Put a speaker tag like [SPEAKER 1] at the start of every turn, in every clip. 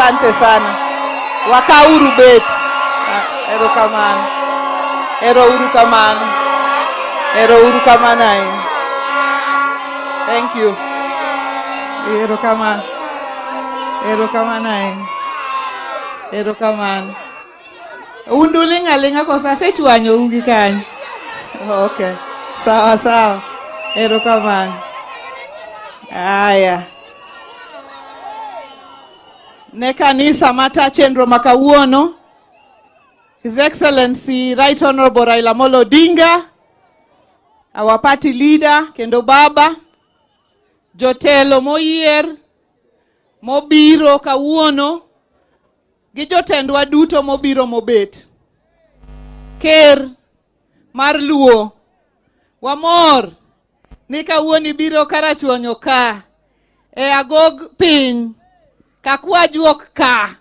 [SPEAKER 1] Asante sana. Wakauru bet. Erokamano. Ero uru kamano. Ero uru kamano ahinya. Thank you. Erokamano. Erokamano ahinya. Erokamano. Un duling' aling'a koso asechwanyou gi kanyo? Okay. Sawa sawa. Erokamano. Aya. Ne kanisa mata chenro ma kawuono, His Excellency Right Honorable Raila Amolo Odinga, our party leader, kendo baba, jotelo moyier, mobiro kawuono, gi jotendwa duto mobiro mobet. Ker mar Luo, wamor ni kawuono ibiro Karachuonyo ka, e agog piny, kakwajuok ka,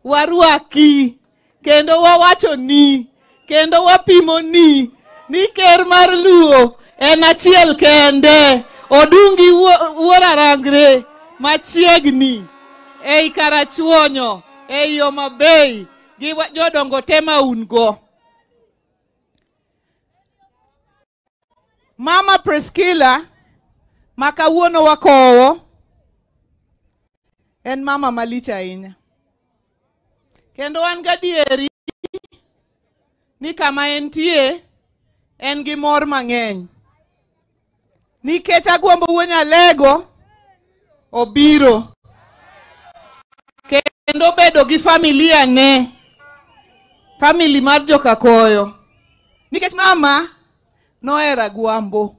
[SPEAKER 1] warwaki, kendo wawacho ni, kendo wapimo ni, ni ker mar Luo en achiel kende, Odungi Wuor Arangre machiegni ei Karachuonyo, ei Homa Bay, gi jodongo te ma un go. Mama Priscilla, ma kawuono wakowo, en mama malich ahinya. Kendo wan gadieri ni kama entie en gi mor mang'eny. Nikech Agwambo wuo Nyalego obiro kendo bedo gi familia ne, family mar Jokakoyo. Nikech mama nohero Agwambo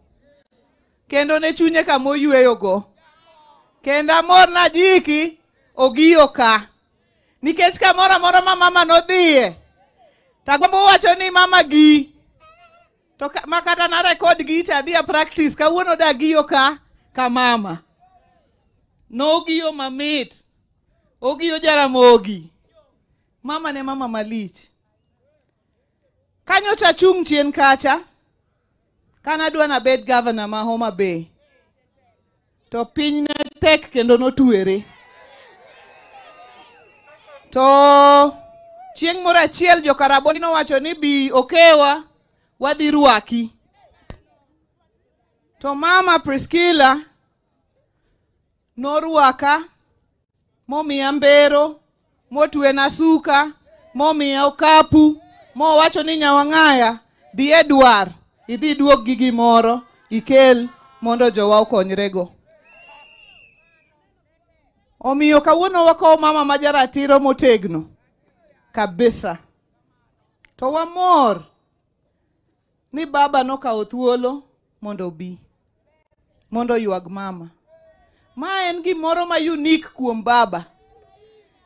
[SPEAKER 1] kendo ne chunye kama oyweyogo. Kendo amor na jiki ogiyo ka. Nikech kamoro amora ma mama nodhiye, to Agwambo wacho ni mama gi. To ma kata na record gi cha adhi a practice kawuono da giyo ka ka mama. Nogiyo mamit. Ogiyo Jaramogi. Mama ne mama malich. Kanyocha achung' chien kacha, kana adwa nabed governor ma Homa Bay. To piny ne tek kendo notwere. To chieng' moro achiel jo-Karabondi nowacho ni bi okewa wadhi rwaki. To mama Priscilla norwaka momiya mbero, motwena suka, momiya okapu, mowacho ni Nyawang'aya dhi e dwar, idhi iduog gi gimoro ikel mondo jowa okonyrego. Omiyo kawuono wakowo mama ma jaratiro motegno kabisa. To wamor ni baba nokawo thuolo mondo obi, mondo oywag mama. Ma en gimoro ma unique kuom baba.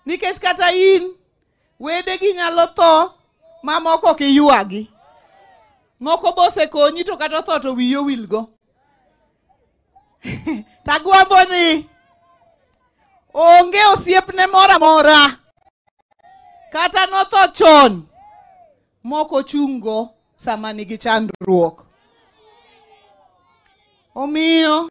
[SPEAKER 1] Nikech kata in, wedegi nyalo tho, mamoko ok iywagi. Moko bosekonyi to kata otho to wiyi owilgo. Tagwambo ni onge osiepne moro amora kata notho chon mok ochung'go sama nigi chandruok. Omiyo